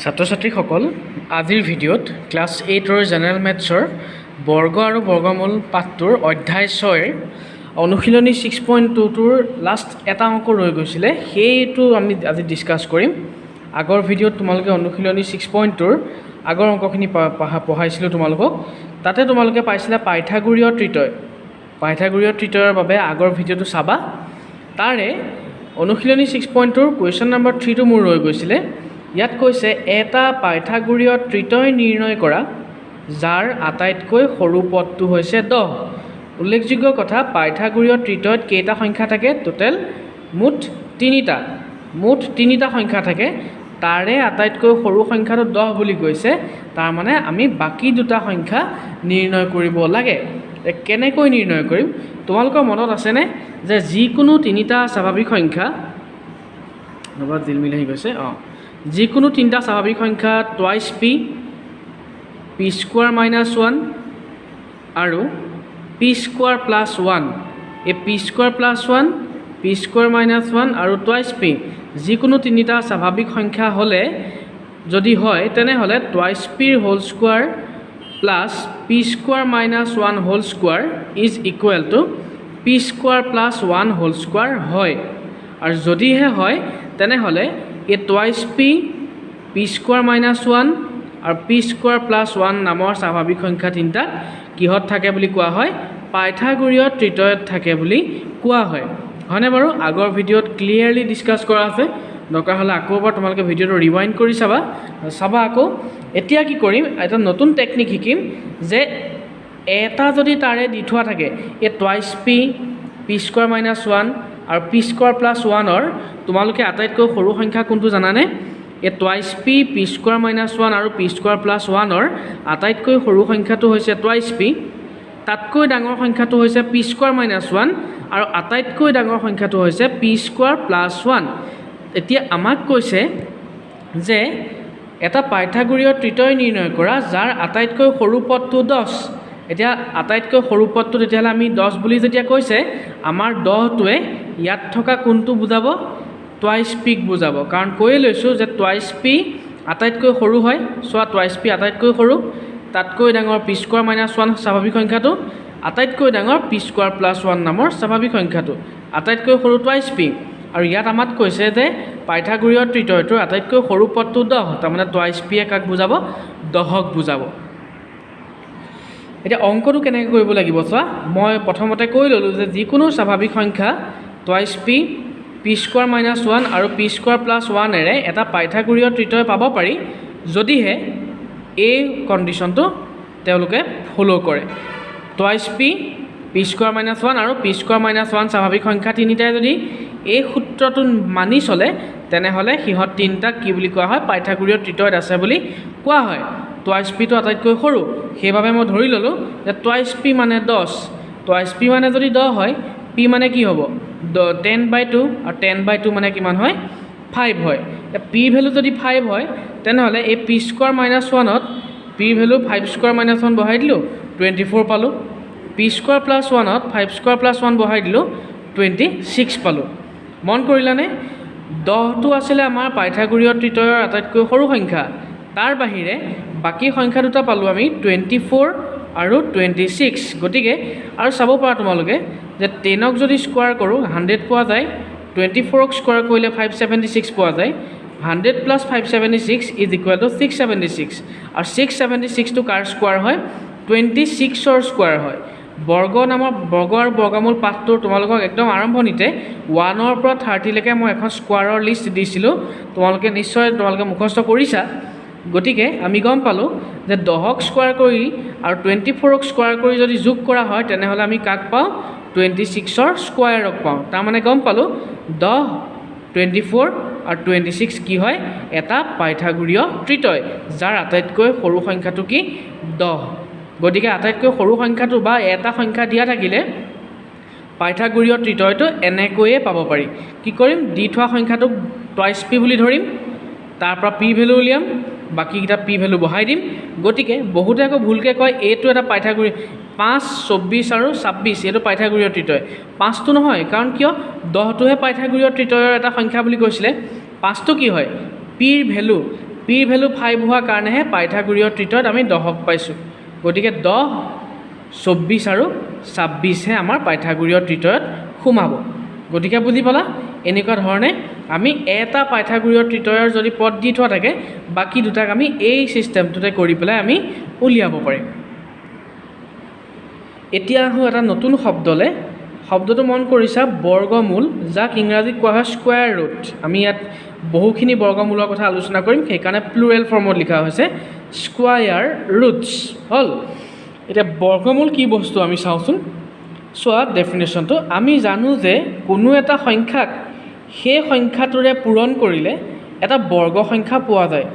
ছাত্ৰ ছাত্ৰীসকল, আজিৰ ভিডিঅ'ত ক্লাছ এইটৰ জেনেৰেল মেথছৰ বৰ্গ আৰু বৰ্গমূল পাঠটোৰ অধ্যায় 6ৰ অনুশীলনী 6.2টোৰ লাষ্ট এটা অংক ৰৈ গৈছিলে, সেইটো আমি আজি ডিছকাছ কৰিম। আগৰ ভিডিঅ'ত তোমালোকে অনুশীলনী 6.2ৰ আগৰ অংকখিনি পঢ়াইছিলোঁ তোমালোকক। তাতে তোমালোকে পাইছিলা পাইথাগোৰীয় ত্ৰিতয়। পাইথাগোৰীয় ত্ৰিতয়ৰ বাবে আগৰ ভিডিঅ'টো চাবা। তাৰে অনুশীলনী 6.2ৰ কুৱেশ্যন নম্বৰ 3টো মোৰ ৰৈ গৈছিলে। ইয়াত কৈছে, এটা পাইথাগোৰীয় ত্ৰিতয় নিৰ্ণয় কৰা যাৰ আটাইতকৈ সৰু পদটো হৈছে 10। উল্লেখযোগ্য কথা, পাইথাগোৰীয় ত্ৰিতয়ত কেইটা সংখ্যা থাকে টোটেল? মুঠ তিনিটা। মুঠ তিনিটা সংখ্যা থাকে। তাৰে আটাইতকৈ সৰু সংখ্যাটো 10 বুলি কৈছে। তাৰমানে আমি বাকী দুটা সংখ্যা নিৰ্ণয় কৰিব লাগে। কেনেকৈ নিৰ্ণয় কৰিম? তোমালোকৰ মনত আছেনে যে যিকোনো তিনিটা স্বাভাৱিক সংখ্যা, ৰ'বা, জিলমিল আহি গৈছে, অঁ, যিকোনো তিনিটা স্বাভাৱিক সংখ্যা twice p, p square minus one আৰু পি স্কোৱাৰ প্লাছ ওৱান, এই p square plus one, p square minus one আৰু টুৱাইছ পি, যিকোনো তিনিটা স্বাভাৱিক সংখ্যা হ'লে যদি হয়, তেনেহ'লে টুৱাইছ পিৰ whole square plus p square minus one whole square is equal to p square plus one whole square হয়। আৰু যদিহে হয়, তেনেহ'লে এই twice p, p square minus one আৰু পি স্কোৱাৰ প্লাছ ওৱান নামৰ স্বাভাৱিক সংখ্যা তিনিটা কিহত থাকে বুলি কোৱা হয়? পাইথাগোৰীয় ত্ৰিতয়ত থাকে বুলি কোৱা হয়। হয়নে বাৰু? আগৰ ভিডিঅ'ত ক্লিয়াৰলি ডিছকাছ কৰা আছে। দৰকাৰ হ'লে আকৌ এবাৰ তোমালোকে ভিডিঅ'টো ৰিৱাইণ্ড কৰি চাবা, চাবা আকৌ। এতিয়া কি কৰিম? এটা নতুন টেকনিক শিকিম যে এটা যদি তাৰে দি থোৱা থাকে, এই twice p, p square minus one আৰু পি স্কোৱাৰ প্লাছ ওৱানৰ তোমালোকে আটাইতকৈ সৰু সংখ্যা কোনটো জানানে? এই twice p, p square minus one আৰু পি স্কোৱাৰ প্লাছ ওৱানৰ আটাইতকৈ সৰু সংখ্যাটো হৈছে টুৱাইছ পি, তাতকৈ ডাঙৰ সংখ্যাটো হৈছে পি স্কোৱাৰ মাইনাছ ওৱান আৰু আটাইতকৈ ডাঙৰ সংখ্যাটো হৈছে পি স্কোৱাৰ প্লাছ ওৱান। এতিয়া আমাক কৈছে যে এটা পাইথাগোৰীয় ত্ৰিতয় নিৰ্ণয় কৰা যাৰ আটাইতকৈ সৰু পদটো 10। এতিয়া আটাইতকৈ সৰু পদটো তেতিয়াহ'লে আমি 10 বুলি যেতিয়া কৈছে, আমাৰ 10টোৱে ইয়াত থকা কোনটো বুজাব? টুৱাইছ পিক বুজাব। কাৰণ কৈয়ে লৈছোঁ যে টুৱাইছ পি আটাইতকৈ সৰু হয়। চোৱা, টুৱাইছ পি আটাইতকৈ সৰু, তাতকৈ ডাঙৰ পি স্কোৱাৰ মাইনাছ ওৱান স্বাভাৱিক সংখ্যাটো, আটাইতকৈ ডাঙৰ পি স্কোৱাৰ প্লাছ ওৱান নামৰ স্বাভাৱিক সংখ্যাটো। আটাইতকৈ সৰু টুৱাইছ পি আৰু ইয়াত আমাক কৈছে যে পাইথাগোৰীয় ত্ৰিতয়টোৰ আটাইতকৈ সৰু পদটো 10। তাৰমানে টুৱাইছ পিয়ে কাক বুজাব? 10ক বুজাব। এতিয়া অংকটো কেনেকৈ কৰিব লাগিব চোৱা। মই প্ৰথমতে কৈ ল'লোঁ যে যিকোনো স্বাভাৱিক সংখ্যা twice p, p square minus one আৰু পি স্কোৱাৰ প্লাছ ওৱানেৰে এটা পাইথাগোৰীয় ত্ৰিতয় পাব পাৰি, যদিহে এই কণ্ডিশ্যনটো তেওঁলোকে ফ'ল' কৰে। Twice p, p square minus one আৰু পি স্কোৱাৰ মাইনাছ ওৱান স্বাভাৱিক সংখ্যা তিনিটাই যদি এই সূত্ৰটো মানি চলে, তেনেহ'লে সিহঁত তিনিটাক কি বুলি কোৱা হয়? পাইথাগোৰীয় ত্ৰিতয়ত আছে বুলি কোৱা হয়। টুৱাইছ পিটো আটাইতকৈ সৰু, সেইবাবে মই ধৰি ল'লোঁ যে টুৱাইছ পি মানে 10। টুৱাইছ পি মানে যদি 10 হয়, পি মানে কি হ'ব? 10/2। আৰু 10/2 মানে কিমান হয়? 5 হয়। পি ভেলু যদি 5 হয়, তেনেহ'লে এই পি স্কোৱাৰ মাইনাছ ওৱানত P value 5 square minus one বহাই দিলোঁ, 24 পালোঁ। পি স্কোৱাৰ প্লাছ ওৱানত 5 স্কোৱাৰ প্লাছ ওৱান বহাই দিলোঁ, 26 পালোঁ। মন কৰিলানে? 10টো আছিলে আমাৰ পাইথাগোৰীয় ত্ৰিতয়ৰ আটাইতকৈ সৰু সংখ্যা। তাৰ বাহিৰে বাকী সংখ্যা দুটা পালোঁ আমি 24 আৰু 26। গতিকে আৰু চাব পাৰা তোমালোকে যে 10ক যদি স্কোৱাৰ কৰোঁ, 100 পোৱা যায়। 24ক স্কোৱাৰ কৰিলে 576 পোৱা যায়। 100 plus 576 is equal to 676। আৰু 676টো কাৰ স্কোৱাৰ হয়? 26ৰ স্কোৱাৰ হয়। বৰ্গ নামৰ বৰ্গ আৰু বৰ্গমূল পাঠটোৰ তোমালোকক একদম আৰম্ভণিতে 1ৰ পৰা 30লৈকে মই এখন স্কোৱাৰৰ লিষ্ট দিছিলোঁ। তোমালোকে নিশ্চয় মুখস্থ কৰিছা। গতিকে আমি গম পালোঁ যে 10ক স্কোৱাৰ কৰি আৰু 24ক স্কোৱাৰ কৰি যদি যোগ কৰা হয়, তেনেহ'লে আমি কাক পাওঁ? 26ৰ স্কোৱাৰক পাওঁ। তাৰমানে গম পালোঁ 10, 24 আৰু 26 কি হয়? এটা পাইথাগোৰীয় ত্ৰিতয়, যাৰ আটাইতকৈ সৰু সংখ্যাটো কি? 10। গতিকে আটাইতকৈ সৰু সংখ্যাটো বা এটা সংখ্যা দিয়া থাকিলে পাইথাগোৰীয় ত্ৰিতয়টো এনেকৈয়ে পাব পাৰি। কি কৰিম? দি থোৱা সংখ্যাটোক টুৱাইছ পি বুলি ধৰিম, তাৰ পৰা পি ভেলু উলিয়াম, বাকীকেইটা পি ভেলু বহাই দিম। গতিকে বহুতে আকৌ ভুলকৈ কয়, এইটো এটা পাইথাগোৰী, 5, 24 আৰু 26 এইটো পাইথাগোৰীয় ত্ৰিতয়। পাঁচটো নহয়। কাৰণ কিয়? 10টোহে পাইথাগোৰীয় ত্ৰিতয়ৰ এটা সংখ্যা বুলি কৈছিলে। পাঁচটো কি হয়? পিৰ ভেলু পিৰ ভেলু 5 হোৱাৰ কাৰণেহে পাইথাগোৰীয় ত্ৰিতয়ত আমি 10ক পাইছোঁ। গতিকে 10, 24 আৰু 26হে আমাৰ পাইথাগোৰীয় ত্ৰিতয়ত সোমাব। গতিকে বুজি পালা, এনেকুৱা ধৰণে আমি এটা পাইথাগোৰীয় ত্ৰিতয়ৰ যদি পদ দি থোৱা থাকে, বাকী দুটাক আমি এই ছিষ্টেমটোতে কৰি পেলাই আমি উলিয়াব পাৰিম। এতিয়া আহোঁ এটা নতুন শব্দলৈ। শব্দটো মন কৰিছা, বৰ্গমূল, যাক ইংৰাজীত কোৱা হয় স্কুৱেৰ ৰুট। আমি ইয়াত বহুখিনি বৰ্গমূলৰ কথা আলোচনা কৰিম, সেইকাৰণে প্লুৰেল ফৰ্মত লিখা হৈছে স্কুৱায়াৰ ৰুটছ। হ'ল, এতিয়া বৰ্গমূল কি বস্তু আমি চাওঁচোন। চোৱা ডেফিনেশ্যনটো, আমি জানো যে কোনো এটা সংখ্যাক সেই সংখ্যাটোৰে পূৰণ কৰিলে এটা বৰ্গ সংখ্যা পোৱা যায়।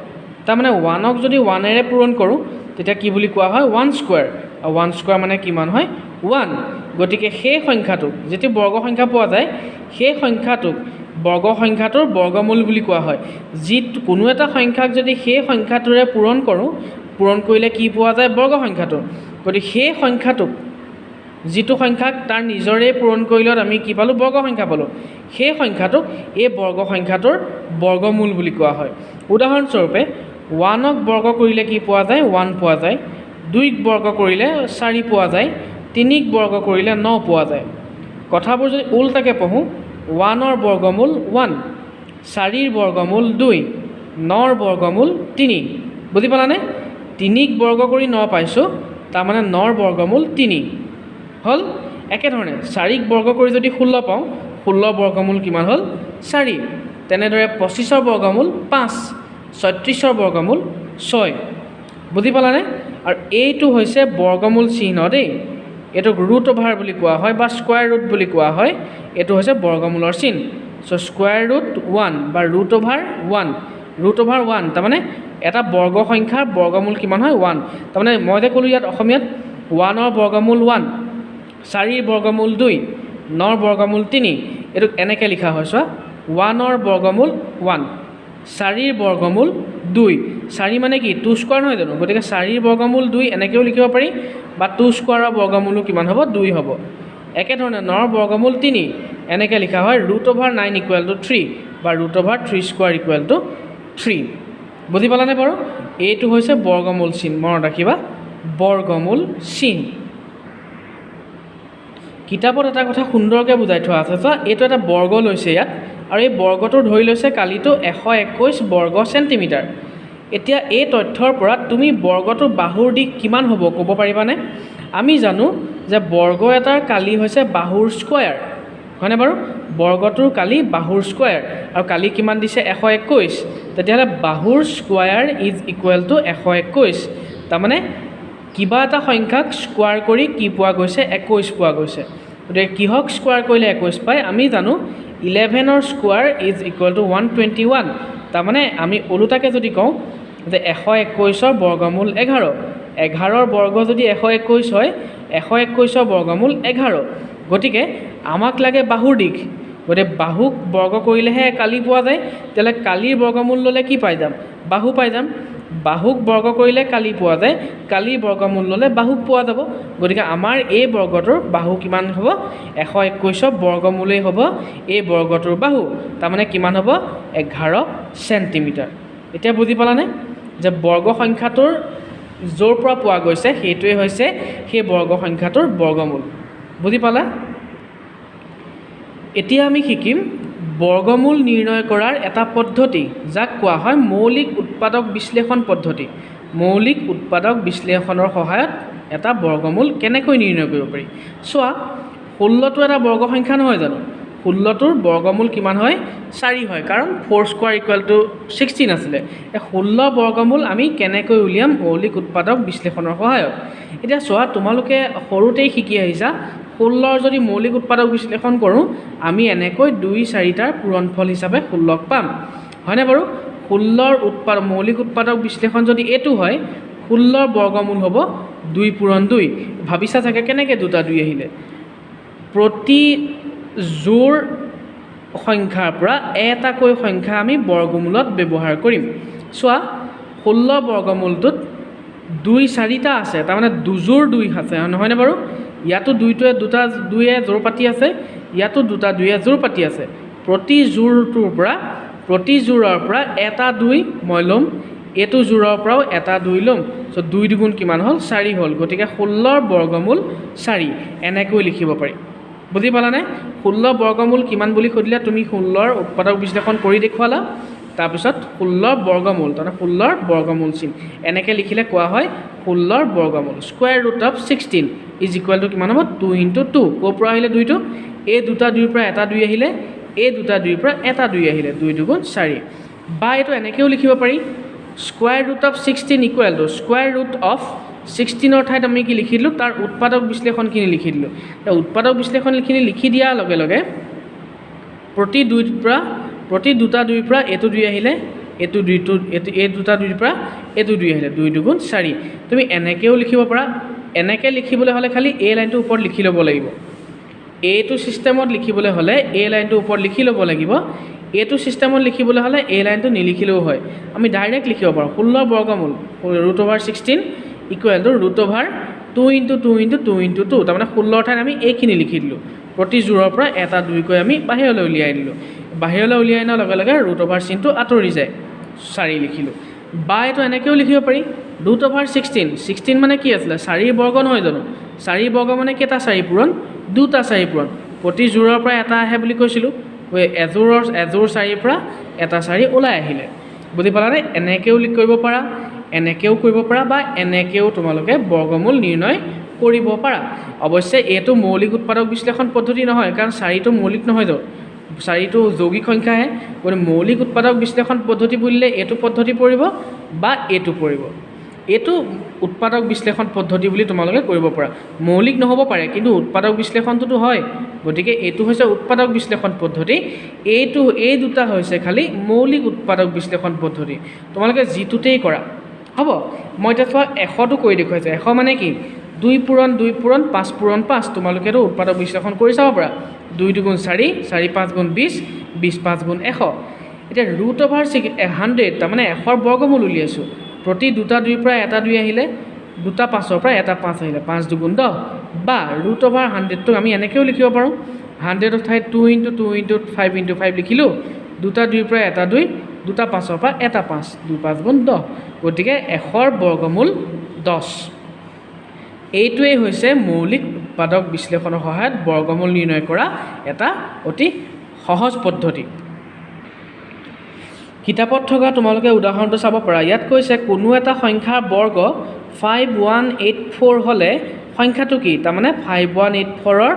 তাৰমানে 1ক যদি 1-এৰে পূৰণ কৰোঁ তেতিয়া কি বুলি কোৱা হয়? 1 স্কুৱেৰ। আৰু 1 স্কুৱেৰ মানে কিমান হয়? 1। গতিকে সেই সংখ্যাটোক যিটো বৰ্গ সংখ্যা পোৱা যায়, সেই সংখ্যাটোক বৰ্গ সংখ্যাটোৰ বৰ্গমূল বুলি কোৱা হয়। যি কোনো এটা সংখ্যাক যদি সেই সংখ্যাটোৰে পূৰণ কৰোঁ, পূৰণ কৰিলে কি পোৱা যায়? বৰ্গ সংখ্যাটো। গতিকে সেই সংখ্যাটোক, যিটো সংখ্যাক তাৰ নিজৰে পূৰণ কৰিলত আমি কি পালোঁ? বৰ্গ সংখ্যা পালোঁ, সেই সংখ্যাটোক এই বৰ্গ সংখ্যাটোৰ বৰ্গমূল বুলি কোৱা হয়। উদাহৰণস্বৰূপে 1ক বৰ্গ কৰিলে কি পোৱা যায়? 1 পোৱা যায়। 2ক বৰ্গ কৰিলে 4 পোৱা যায়। 3ক বৰ্গ কৰিলে 9 পোৱা যায়। কথাবোৰ যদি ওলোটাকৈ পঢ়োঁ, 1ৰ বৰ্গমূল 1, 4ৰ বৰ্গমূল 2, 9ৰ বৰ্গমূল 3। বুজি পালানে? 3ক বৰ্গ কৰি 9 পাইছোঁ, তাৰমানে 9ৰ বৰ্গমূল 3 হ'ল। একেধৰণে 4ক বৰ্গ কৰি যদি 16 পাওঁ, 16 বৰ্গমূল কিমান হ'ল? 4। তেনেদৰে 25ৰ বৰ্গমূল 5, 36ৰ বৰ্গমূল 6। বুজি পালানে? আৰু এইটো হৈছে বৰ্গমূল চিহ্ন দেই, এইটোক ৰুট অভাৰ বুলি কোৱা হয় বা স্কুৱেৰ ৰুট বুলি কোৱা হয়। এইটো হৈছে বৰ্গমূলৰ চিন। চ' স্কুৱেৰ ৰুট 1 বা root over 1, root over 1 তাৰমানে এটা বৰ্গ সংখ্যাৰ বৰ্গমূল কিমান হয়? 1। তাৰমানে মই যে ক'লোঁ ইয়াত অসমীয়াত 1ৰ বৰ্গমূল 1, 4ৰ বৰ্গমূল 2, 9ৰ বৰ্গমূল 3, এইটোক এনেকৈ লিখা হয়। চোৱা, 1ৰ বৰ্গমূল 1, 4ৰ বৰ্গমূল 2, 4 মানে কি? 2 স্কুৱাৰ নহয় জানো? গতিকে 4ৰ বৰ্গমূল 2 এনেকৈও লিখিব পাৰি, বা 2 স্কুৱাৰৰ বৰ্গমূলো কিমান হ'ব? 2 হ'ব। একেধৰণে 9ৰ বৰ্গমূল 3 এনেকৈ লিখা হয়, root over 9 equal to 3 বা root over 3 square equal to 3। বুজি পালানে বাৰু? এইটো হৈছে বৰ্গমূল চিন, মনত ৰাখিবা, বৰ্গমূল চিন। কিতাপত এটা কথা সুন্দৰকৈ বুজাই থোৱা আছে। চোৱা, এইটো এটা বৰ্গ লৈছে ইয়াত, আৰু এই বৰ্গটো ধৰি লৈছে কালিটো 121 বৰ্গ চেণ্টিমিটাৰ। এতিয়া এই তথ্যৰ পৰা তুমি বৰ্গটোৰ বাহুৰ দিশ কিমান হ'ব ক'ব পাৰিবানে? আমি জানো যে বৰ্গ এটাৰ কালি হৈছে বাহুৰ স্কুৱেৰ, হয়নে বাৰু? বৰ্গটোৰ কালি বাহুৰ স্কুৱেৰ, আৰু কালি কিমান দিছে? 121। তেতিয়াহ'লে বাহুৰ স্কুৱেৰ is equal to 121। তাৰমানে কিবা এটা সংখ্যাক স্কুৱাৰ কৰি কি পোৱা গৈছে? 21 পোৱা গৈছে। গতিকে কিহক স্কুৱাৰ কৰিলে 21 পায়? আমি জানো 11ৰ স্কুৱাৰ is equal to 121। তাৰমানে আমি ওলোটাকৈ যদি কওঁ যে 121ৰ বৰ্গমূল 11, 11ৰ বৰ্গ যদি 121 হয়, 121ৰ বৰ্গমূল 11। গতিকে আমাক লাগে বাহুৰ দিশ, গতিকে বাহুক বৰ্গ কৰিলেহে কালি পোৱা যায়। তেতিয়াহ'লে কালিৰ বৰ্গমূল ল'লে কি পাই যাম? বাহু পাই যাম। বাহুক বৰ্গ কৰিলে কালি পোৱা যায়, কালিৰ বৰ্গমূল ল'লে বাহুক পোৱা যাব। গতিকে আমাৰ এই বৰ্গটোৰ বাহু কিমান হ'ব? 121ৰ বৰ্গমূলেই হ'ব এই বৰ্গটোৰ বাহু, তাৰমানে কিমান হ'ব? 11 চেণ্টিমিটাৰ। এতিয়া বুজি পালানে যে বৰ্গ সংখ্যাটোৰ য'ৰ পৰা পোৱা গৈছে সেইটোৱে হৈছে সেই বৰ্গ সংখ্যাটোৰ বৰ্গমূল। বুজি পালা? এতিয়া আমি শিকিম বৰ্গমূল নিৰ্ণয় কৰাৰ এটা পদ্ধতি, যাক কোৱা হয় মৌলিক উৎপাদক বিশ্লেষণ পদ্ধতি। মৌলিক উৎপাদক বিশ্লেষণৰ সহায়ত এটা বৰ্গমূল কেনেকৈ নিৰ্ণয় কৰিব পাৰি? চোৱা, 16টো এটা বৰ্গ সংখ্যা নহয় জানো? 16টোৰ বৰ্গমূল কিমান হয়? 4 হয়, কাৰণ 4 স্কুৱাৰ ইকুৱেল টু 16 আছিলে। এই 16 বৰ্গমূল আমি কেনেকৈ উলিয়াম মৌলিক উৎপাদক বিশ্লেষণৰ সহায়ত? এতিয়া চোৱা, তোমালোকে সৰুতেই শিকি আহিছা, 16ৰ যদি মৌলিক উৎপাদক বিশ্লেষণ কৰোঁ আমি এনেকৈ 2 4টাৰ পূৰণফল হিচাপে 16ক পাম, হয়নে বাৰু? 16ৰ মৌলিক উৎপাদক বিশ্লেষণ যদি এইটো হয়, 16ৰ বৰ্গমূল হ'ব 2 পূৰণ 2। ভাবিছা চাগে কেনেকৈ দুটা 2 আহিলে? প্ৰতি জোৰ সংখ্যাৰ পৰা এটাকৈ সংখ্যা আমি বৰ্গমূলত ব্যৱহাৰ কৰিম। চোৱা, 16 বৰ্গমূলটোত 2 4টা আছে, তাৰমানে দুযোৰ 2 আছে, নহয়নে বাৰু? ইয়াতো দুইটোৱে দুটা দুয়ে জোৰ পাতি আছে, ইয়াতো দুটা দুয়ে জোৰ পাতি আছে। প্ৰতি যোৰৰ পৰা এটা 2 মই ল'ম, এইটো জোৰৰ পৰাও এটা দুই ল'ম। চ' দুই দুগুণ কিমান হ'ল? চাৰি হ'ল। গতিকে 16ৰ বৰ্গমূল চাৰি, এনেকৈ লিখিব পাৰি। বুজি পালানে? 16 বৰ্গমূল কিমান বুলি সুধিলে তুমি 16ৰ উৎপাদক বিশ্লেষণ কৰি দেখুৱালা, তাৰপিছত 16ৰ বৰ্গমূল, তাৰমানে 16ৰ বৰ্গমূল চিন এনেকৈ লিখিলে কোৱা হয় 16ৰ বৰ্গমূল। Square root of 16 is equal to কিমান হ'ব? Two into two. ক'ৰ পৰা আহিলে দুইটো? এই দুটা দুইৰ পৰা এটা দুই আহিলে, এই দুটা দুইৰ পৰা এটা দুই আহিলে, দুই দুগুণ চাৰি। বা এইটো এনেকৈও লিখিব পাৰি, square root of 16 equal to square root of 16ৰ ঠাইত আমি কি লিখি দিলোঁ? তাৰ উৎপাদক বিশ্লেষণখিনি লিখি দিলোঁ। এতিয়া উৎপাদক বিশ্লেষণখিনি লিখি দিয়াৰ লগে লগে প্ৰতি দুটা দুইৰ পৰা এইটো দুই আহিলে, এইটো দুইটো এইটো, এই দুটা দুইৰ পৰা এইটো দুই আহিলে, দুই দুগুণ চাৰি। তুমি এনেকৈও লিখিব পাৰা। এনেকৈ লিখিবলৈ হ'লে খালি এই লাইনটোৰ ওপৰত লিখি ল'ব লাগিব। এইটো ছিষ্টেমত লিখিবলৈ হ'লে এই লাইনটোৰ ওপৰত লিখি ল'ব লাগিব। এইটো ছিষ্টেমত লিখিবলৈ হ'লে এই লাইনটো নিলিখিলেও হয়। আমি ডাইৰেক্ট লিখিব পাৰোঁ 16 বৰ্গমূল root over 16 equal to root over two into two into two into two। তাৰমানে 16ৰ ঠাইত আমি এইখিনি লিখি দিলোঁ। প্ৰতি জোৰৰ পৰা এটা দুইকৈ আমি বাহিৰলৈ উলিয়াই দিলোঁ। বাহিৰলৈ উলিয়াই অনাৰ লগে লগে ৰুট অভাৰ চিনটো আঁতৰি যায়, চাৰি লিখিলোঁ। বা এইটো এনেকৈও লিখিব পাৰি, ৰুট অভাৰ 16। 16 মানে কি আছিলে? চাৰিৰ বৰ্গ নহয় জানো? চাৰি বৰ্গ মানে কেইটা চাৰি পূৰণ? দুটা চাৰি পূৰণ। প্ৰতি জোৰৰ পৰা এটা আহে বুলি কৈছিলোঁ। এযোৰৰ এযোৰ চাৰিৰ পৰা এটা চাৰি ওলাই আহিলে। বুজি পালানে? এনেকৈও কৰিব পাৰা, এনেকৈও কৰিব পাৰা বা এনেকৈও তোমালোকে বৰ্গমূল নিৰ্ণয় কৰিব পাৰা। অৱশ্যে এইটো মৌলিক উৎপাদক বিশ্লেষণ পদ্ধতি নহয়, কাৰণ চাৰিটো মৌলিক নহয়তো, চাৰিটো যৌগিক সংখ্যাহে। গতিকে মৌলিক উৎপাদক বিশ্লেষণ পদ্ধতি বুলিলে এইটো পদ্ধতি পৰিব বা এইটো পৰিব। এইটো উৎপাদক বিশ্লেষণ পদ্ধতি বুলি তোমালোকে কৰিব পাৰা। মৌলিক নহ'ব পাৰে, কিন্তু উৎপাদক বিশ্লেষণটোতো হয়। গতিকে এইটো হৈছে উৎপাদক বিশ্লেষণ পদ্ধতি। এই দুটা হৈছে খালি মৌলিক উৎপাদক বিশ্লেষণ পদ্ধতি। তোমালোকে যিটোতেই কৰা হ'ব। মই এতিয়া চোৱা 100টো কৰি দেখুৱাইছোঁ। 100 মানে কি? দুই পূৰণ দুই পূৰণ পাঁচ পূৰণ পাঁচ। তোমালোকেতো উৎপাদক বিশ্লেষণ কৰি চাব পাৰা। দুই দুগুণ চাৰি, চাৰি পাঁচ গুণ 20, 20 পাঁচ গুণ 100। এতিয়া ৰুট অভাৰ 100, তাৰমানে 100ৰ বৰ্গমূল উলিয়াইছোঁ। প্ৰতি দুটা দুইৰ পৰা এটা দুই আহিলে, দুটা পাঁচৰ পৰা এটা পাঁচ আহিলে, পাঁচ দুগুণ 10। বা ৰুট অভাৰ 100টোক আমি এনেকৈও লিখিব পাৰোঁ, 100ৰ ঠাইত two into two into five into five লিখিলোঁ। দুটা দুইৰ পৰা এটা দুই, দুটা পাঁচৰ পৰা এটা পাঁচ, দুই পাঁচ গুণ 10। গতিকে 100ৰ বৰ্গমূল 10। এইটোৱেই হৈছে মৌলিক উৎপাদক বিশ্লেষণৰ সহায়ত বৰ্গমূল নিৰ্ণয় কৰা এটা অতি সহজ পদ্ধতি। কিতাপত থকা তোমালোকে উদাহৰণটো চাব পাৰা। ইয়াত কৈছে, কোনো এটা সংখ্যাৰ বৰ্গ 5184 হ'লে সংখ্যাটো কি? তাৰমানে 5184ৰ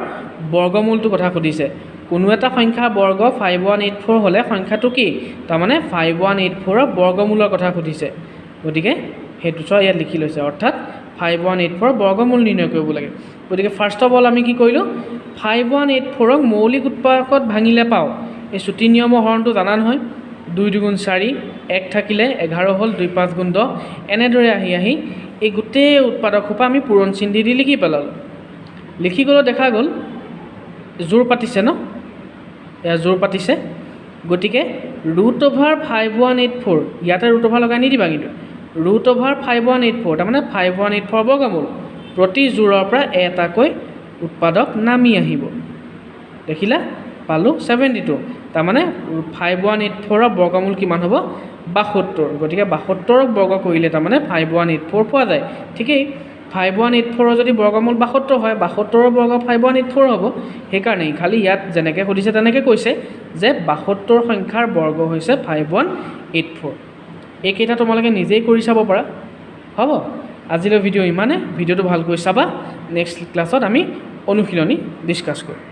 বৰ্গমূলটোৰ কথা সুধিছে। কোনো এটা সংখ্যাৰ বৰ্গ 5184 হ'লে সংখ্যাটো কি? তাৰমানে 5184ৰ বৰ্গমূলৰ কথা সুধিছে। গতিকে সেইটো চোৱা, ইয়াত লিখি লৈছে, অৰ্থাৎ 5184ৰ বৰ্গমূল নিৰ্ণয় কৰিব লাগে। গতিকে ফাৰ্ষ্ট অফ অল আমি কি কৰিলোঁ? 5184ক মৌলিক উৎপাদকত ভাঙিলে পাওঁ। এই চুটি নিয়মৰ হৰণটো জানা নহয়? দুই দুগুণ চাৰি, এক থাকিলে 11 হ'ল, দুই পাঁচ গুণ 10। এনেদৰে আহি আহি এই গোটেই উৎপাদক সোপা আমি পূৰণ চিন দি দি লিখি পেলালোঁ। লিখি গ'লত দেখা গ'ল জোৰ পাতিছে ন? এয়া জোৰ পাতিছে। গতিকে root over 5184, ইয়াতে ৰুট অভাৰ লগাই নিদিবা কিন্তু, root over 5184, তাৰমানে 5184 বৰ্গমূল, প্ৰতি জোৰৰ পৰা এটাকৈ উৎপাদক নামি আহিব। দেখিলা, পালোঁ 72। তাৰমানে 5184ৰ বৰ্গমূল কিমান হ'ব? 72। গতিকে 72ক বৰ্গ কৰিলে তাৰমানে 5184 পোৱা যায়। ঠিকেই, 5184ৰ যদি বৰ্গমূল 72 হয়, 72ৰ বৰ্গ 5184 হ'ব। সেইকাৰণেই খালি ইয়াত যেনেকৈ সুধিছে তেনেকৈ কৈছে যে 72 সংখ্যাৰ বৰ্গ হৈছে 5184। এইকেইটা তোমালোকে নিজেই কৰি চাব পাৰা। হ'ব, আজিলৈ ভিডিঅ' ইমানে। ভিডিঅ'টো ভালকৈ চাবা। নেক্সট ক্লাছত আমি অনুশীলনী ডিছকাছ কৰিম।